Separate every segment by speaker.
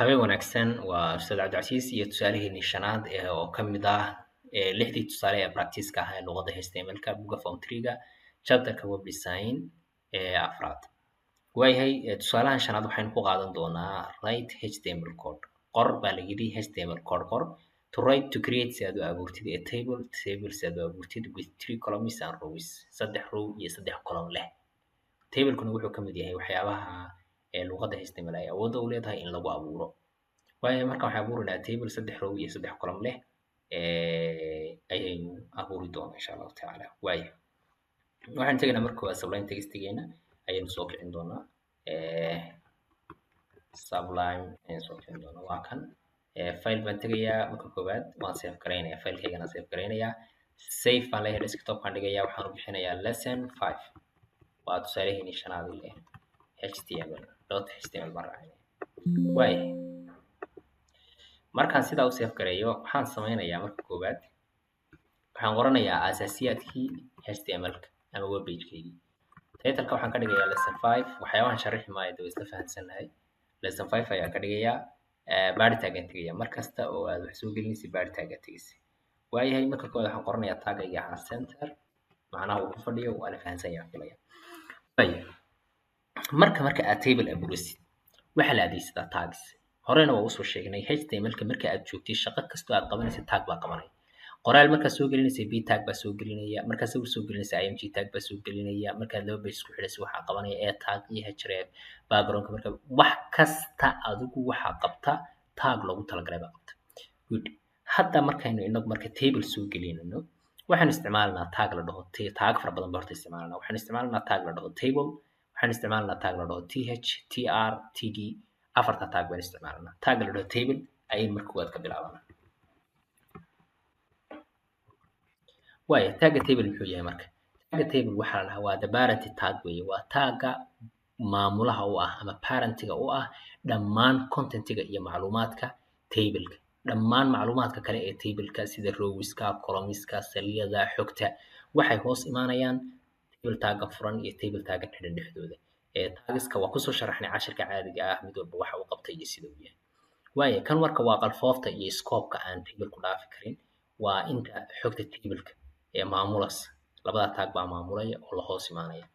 Speaker 1: Habeen wanaagsan, waa Ustaad Cabdicasiis iyo tusaaleheenii shanaad ee oo ka mid ah lixdii tusaale ee practice-ka ah ee luqadda HTML-ka buugga Form 3-ga chapter-ka web design ee afraad. Waayahay, tusaalahan shanaad waxaynu ku qaadan doonaa write HTML code. Qor baa la yidhi, HTML code qor. To write, to create, si aad u abuurtid a table, table si aad u abuurtid with three columns and rows, saddex row iyo saddex column leh. Tablekuna wuxuu ka mid yahay waxyaabaha ee luqadda HTML ay awoodda u leedahay in lagu abuuro. Waayo, marka waxaan abuuraynaa table saddex row iyo saddex column leh ayaynu abuuri doonaa insha Allahu tacaala. Waayo, waxaan tegaynaa marka koowaad Sublime Text-geena ayaynu soo kicin doonaa. Sublime ayaan soo kicin doonaa, waa kan. File baan tegayaa marka koowaad, waan save garaynayaa, filekeygana save garaynayaa. Save baan leeyahay, desktop baan dhigayaa, waxaan u bixinayaa lesson 5. Waa tusaaleheenii shanaad leh HTML dot HTML baan raacinaya. Waayo, markaan sidaa u save gareeyo, waxaan sameynayaa marka koowaad waxaan qoranayaa asaasiyaadkii HTML-ka ama web page-keygii. Title-ka waxaan ka dhigayaa lesson 5. Waxyaabahan sharixi maayo, dee waa isla fahansannahay. Lesson 5 ayaan ka dhigayaa. Body tag aan tegayaa. Mar kasta oo aad wax soo gelinaysa body tag aad tegaysa. Waayahay, marka koowaad waxaan qoranayaa tag-ayga ahaa center, macnaha uu ku fadhiyo waa la fahansan yahay filaya. Waayo, marka aad table abuuraysid waxaa la adeegsadaa tags. Horena waa usoo sheegnay HTML-ka marka aad joogtay, shaqo kastoo aad qabanaysa tag baa qabanaya. Qoraal markaad soo gelinaysa p tag baa soo gelinaya, markaad sawir soo gelinaysa img tag baa soo gelinaya, markaad laba page isku xidhaysa waxaa qabanaya a tag iyo href backgroundka. Marka wax kasta adigu waxaa qabta tag loogu talagalay baa qabta. Good. Hadda markaynu inagu marka table soo gelinayno, waxaan isticmaalanaa tag la dhaho, tag fara badan baa horta isticmaalanaa. Waxaan isticmaalanaa tag la dhaho table, waxaan isticmaalanaa tag la dhaho th, tr, td. Afarta tag baan isticmaalanaa. Tag la dhaho table ayaynu marka koowaad ka bilaabanaa. Waaya, tagga table muxuu yahay? Marka tagga table waxaa la dhahaa waa the parent tag weeye, waa tagga maamulaha u ah ama parentiga u ah dhammaan contentiga iyo macluumaadka tableka. Dhammaan macluumaadka kale ee tableka sida rowska, columnska, saliyada, xogta waxay hoos imaanayaan table tagga furan iyo table tagga xidhan dhexdooda. Tagiska waa kusoo sharaxnay cashirka caadiga ah, mid walba waxa uu qabtay iyo sida uu yahay. Waaya, kan marka waa qalfoofta iyo scope-ka aan table ku dhaafi karin, waa inta xogta tableka ee maamulas. Labada tag baa maamulaya oo la hoos imaanaya.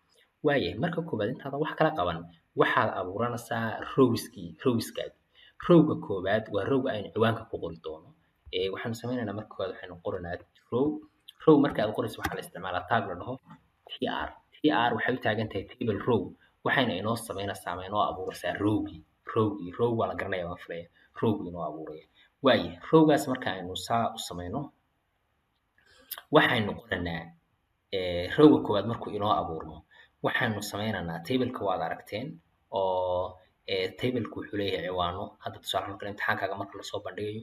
Speaker 1: Waaya, marka koowaad intaadan wax kala qaban waxaad abuuranaysaa rowskii, rowskaagi. Rowga koowaad waa rowga aynu ciwaanka ku qori doono. Waxaanu sameynaynaa marka koowaad waxaynu qoranaa row. Row marka aad qorayso waxaa la isticmaalaa tag la dhaho tr. Tr waxay u taagan tahay table row, waxayna inoo sameynaysaa ama inoo abuuraysaa rowgii. Rowgii, row waa la garanaya waan filaya, rowgii inoo abuuraya. Waaya, rowgaas marka aynu saa u sameyno waxaynu qoranaa rowga koowaad. Markuu inoo abuurmo waxaanu sameynaynaa tableka, waad aragteen oo tableka wuxuu leeyahay ciwaano. Hadda tusaale ahaan kale imtixaankaaga marka lasoo bandhigayo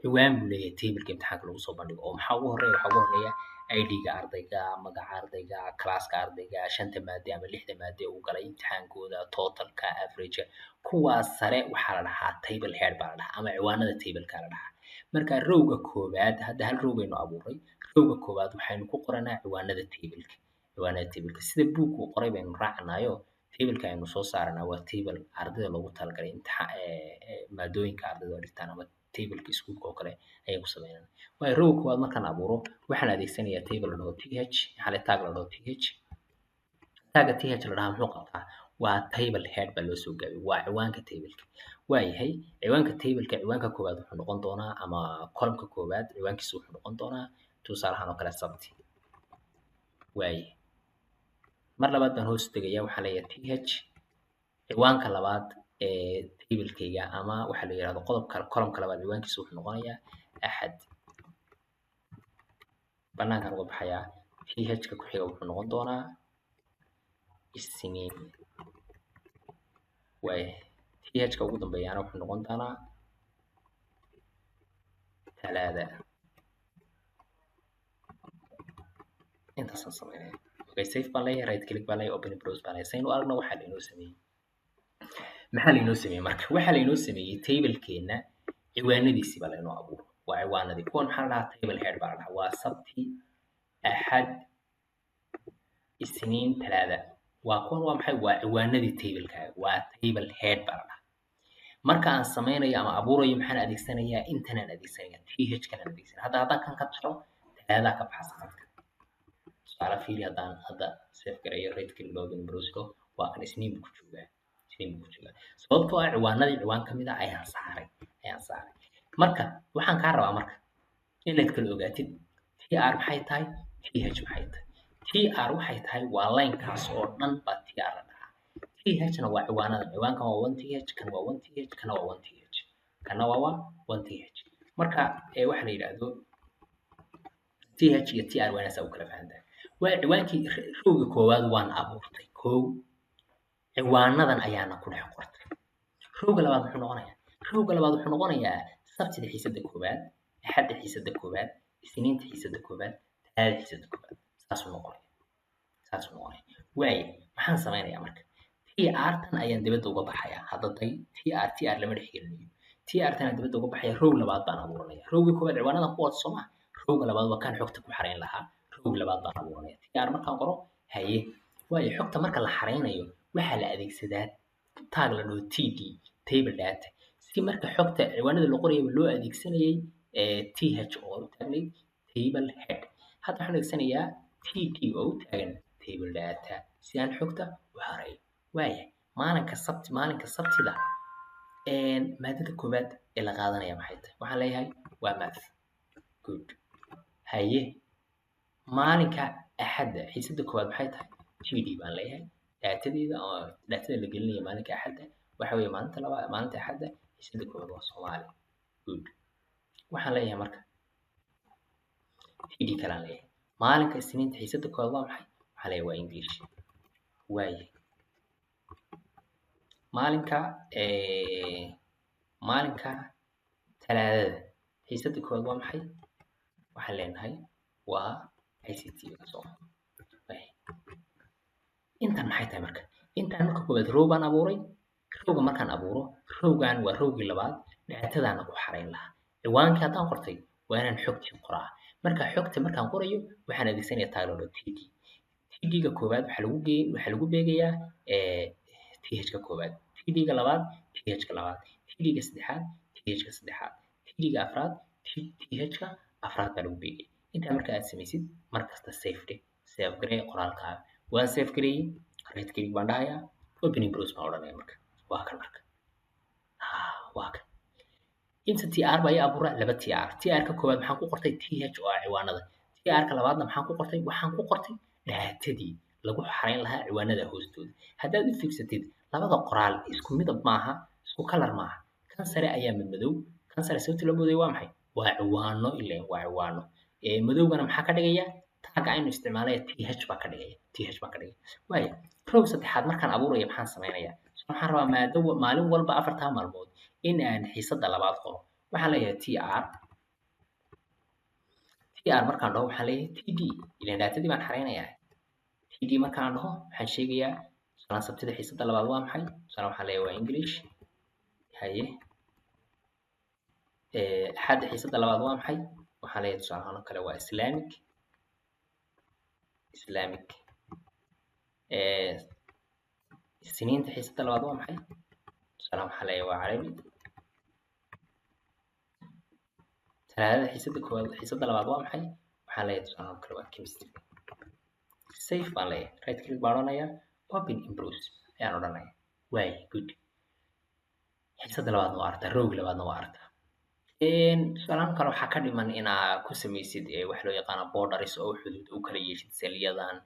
Speaker 1: ciwaan buu leeyahay tableka imtixaanka lagu soo bandhigo. Oo maxaa ugu horreeya? Waxaa ugu horreeya ID-ga ardayga, magaca ardayga, classka ardayga, shanta maade ama lixda maade uu galay imtixaankooda, totalka, average. Kuwaas sare waxaa la dhahaa table head baa la dhahaa ama ciwaanada tableka la dhahaa. Marka rowga koowaad, hadda hal row baynu abuuray, rowga koowaad waxaynu ku qoranaa ciwaanada tableka. Ciwaanada tableka sida buug uu qoray baynu raacanaayo. Tableka aynu soo saaranaa waa table ardayda loogu talagalay imtixaan, maadooyinka ardayda oo dhigtaan ama tableka iskuulka oo kale ayaan ku sameynana. Waayo, rowga koowaad markaan abuuro waxaan adeegsanayaa table la dhaho th, maxaa la tag la dhaho th. Tagga th la dhahaa muxuu qabtaa? Waa table head baa loo soo gaabiyey, waa ciwaanka tableka. Waayahay, ciwaanka tableka, ciwaanka koowaad wuxuu noqon doonaa ama columnka koowaad ciwaankiisa wuxuu noqon doonaa tusaale ahaan oo kale sabti. Waaye, mar labaad baan hoos tegayaa, waxaan leeyahay th. Ciwaanka labaad ee tablekayga ama waxa la yidhahdo qodobka columnka labaad ciwaankiisa wuxuu noqonayaa axad. Banaankaan uga baxayaa. Th ka ku xiga wuxuu noqon doonaa isniin. Waaye, th ka ugu dambeeyaana wuxuu noqon doonaa talaada. Intaasaan sameynaya. Okay, save baan leeyahay, right click baan leeyahay, open browse baan leeyahay. Saynu aragno waxaa lainoo sameeyey. Maxaa lainoo sameeyey? Marka waxaa lainoo sameeyey tablekeena ciwaanadiisii baa lainoo abuuray. Waa ciwaanadii kuwan. Maxaa la dhahaa? Table head baa la dhahaa. Waa sabti, axad, isniin, talaada. Waa kuwan. Waa maxay? Waa ciwaanadii tablekaaga, waa table head baa la dhahaa. Marka aan sameynayo ama abuurayo, maxaan adeegsanayaa? Intanaan adeegsanaya, th kanaan adeegsanaya. Hadda haddaan kan ka jaro, talaadaa ka baxsa khadka. Tusaale fiiri, haddaan hadda save gareeyo, right click, open browser, waa kan, Isniin buu ku joogaa, Isniin buu ku joogaa, sababtoo ah ciwaanadii ciwaan kamid ah ayaan saaray. Marka waxaan kaa rabaa marka inaad kala ogaatid tr maxay tahay, th maxay tahay. Tr waxay tahay waa linekaas oo dhan baa tr la dhahaa. Th na waa ciwaanada. Ciwaankan waa 1 th, kan waa 1 th, kana waa 1 th, kana waa 1 th. Marka waxa la yidhaahdo th iyo tr waa inaasaa u kala fahantaa. Waa ciwaankii rowga koowaad waan abuurtay kow, ciwaanadan ayaana ku dhex qortay. Rowga labaad muxuu noqonayaa? Rowga labaad wuxuu noqonayaa Sabtida xiisada koowaad, Axadda xiisada koowaad, Isniinta xiisada koowaad, Talaadada xiisada koowaad. Saasuu noqonaya, saasuu noqonaya. Waaye, maxaan sameynayaa marka? Tr tan ayaan dibadda uga baxayaa. Hadda day, tr tr lama dhex gelinayo. Tr tan ayaan dibadda uga baxaya, row labaad baan abuuranaya. Rowgii koowaad ciwaanadan ku wada soo maa, rowga labaad waa kan xogta ku xareyn lahaa. Rowga labaad baan abuuranaya. Tr markaan qoro, haye, waayo, xogta marka la xareynayo waxaa la adeegsadaa tag la dhaho td, table data. Si marka xogta ciwaanada la qorayaba loo adeegsanayay th oo u taagnayd table head, hadda waxaan adeegsanayaa td oo u taagan table data si aan xogta u xareeyo. Waaya, maalinka Sabti, maalinka Sabtida maadada koowaad ee la qaadanaya maxay tahay? Waxaan leeyahay waa math. Good. Haye, maalinka Axadda xiisada koowaad maxay tahay? Td baan leeyahay. Daatadeeda ama daatada la gelinaya maalinka Axadda waxa weeye, maalinta labaad, maalinta Axadda xiisada koowaad waa Soomaali. Good. Waxaan leeyahay marka td kalaan leeyahay. Maalinka Isniinta xiisada koowaad waa maxay? Waxaan leeyahay waa English. Waaye, maalinka Talaadada xiisada koowaad waa maxay? Waxaan leenahay waa ICT. Soo intan maxay tahay marka? Intaan marka koowaad row baan abuuray. Rowga markaan abuuro, rowgan waa rowgii labaad, daatadaana ku xarayn lahaa. Ciwaankii haddaan qortay, waa inaan xogtii qoraa. Marka xogta markaan qorayo, waxaan adeegsanayaa tag la dhaho td. Td-ga koowaad waxaa lagu beegayaa th-ka koowaad, td-ga labaad th-ka labaad, td-ga saddexaad th-ka saddexaad, td-ga afraad th-ka afraad baa lagu beegaya. Intaa marka aad samaysid, mar kasta save dheh, save garee qoraalkaaga. Waan save gareeyey, right click baan dhahayaa, open in browser baan odhanaya. Marka waa kan, marka waa kan. Inta tr baa ii abuura laba tr. Tr ka koowaad maxaan ku qortay? Th oo ah ciwaanada. Tr ka labaadna maxaan ku qortay? Waxaan ku qortay daatadii lagu xarayn lahaa ciwaanada hoostooda. Haddaad u fiirsatid, labada qoraal isku midab maaha, isku kalar maaha. Kan sare ayaa madmadow. Kan sare sababta loo madow waa maxay? Waa ciwaano, ileen waa ciwaano. Madowgana maxaa ka dhigaya? Tagga aynu isticmaalaya th baa ka dhigaya, th baa ka dhigaya. Waaya, row saddexaad markaan abuuraya maxaan samaynayaa? Waxaan rabaa maado maalin walba afartaa maalmood in aan xiisada labaad qoro. Waxaan leeyahay tr. Tr markaan dhaho, waxaan leeyahay td, ileen daatadii baan xareynayaa. Td markaan dhaho, waxaan sheegayaa tusaale Sabtida xiisada labaad waa maxay? Tusaale waxaan leeyahay waa English. Haye, Axadda xiisada labaad waa maxay? Waxaan leeyahay tusaale ahaan oo kale waa Islamic, Islamic. Isniinta xiisada labaad waa maxay? Tusaale waxaan leeyahay waa Carabi. Talaadada xiisada koowaad, xiisada labaad waa maxay? Waxaan leeyahay tusaale ahaan oo kale waa chemistry. Save baan leeyahay, right click baan odhanayaa, open in browser ayaan odhanaya. Waay, good. Xiisada labaadna waa aragtaa, rowgi labaadna waa aragtaa. Tusaalahaan kale waxaa ka dhiman inaa ku samaysid wax loo yaqaano borders oo xuduud u kala yeeshid seliyadan,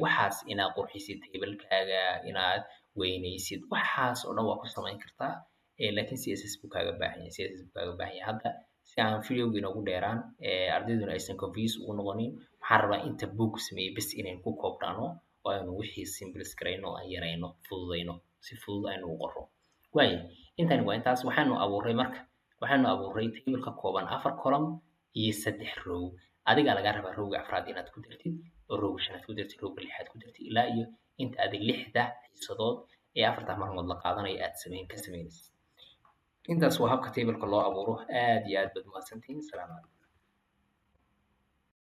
Speaker 1: waxaas inaad qurxisid tablekaaga, inaad weynaysid, waxaas oo dhan waa ku samayn kartaa, laakiin CSS buu kaaga baahan yahay, CSS buu kaaga baahan yahay. Hadda si aan videoga inoogu dheeraan, ardayduna aysan confuse ugu noqonin, waxaan rabaa inta book sameeyey bes inaynu ku koobnaano oo aynu wixii simplify garayno, aan yarayno, fududayno, si fudud aynu u qorro. Waaya, intani waa intaas. Waxaanu abuuray marka, waxaanu abuuray table ka kooban afar column iyo saddex row. Adigaa lagaa rabaa rowga afraad inaad ku dartid, oo rowga shanaad ku dartid, rowga lixaad ku dartid, ilaa iyo inta adig lixda xiisadood ee afarta maalmood la qaadanayo aad samayn ka samaynaysid. Intaas waa habka tableka loo abuuro. Aad iyo aad baad mahadsantihiin. Salaamu calaykum.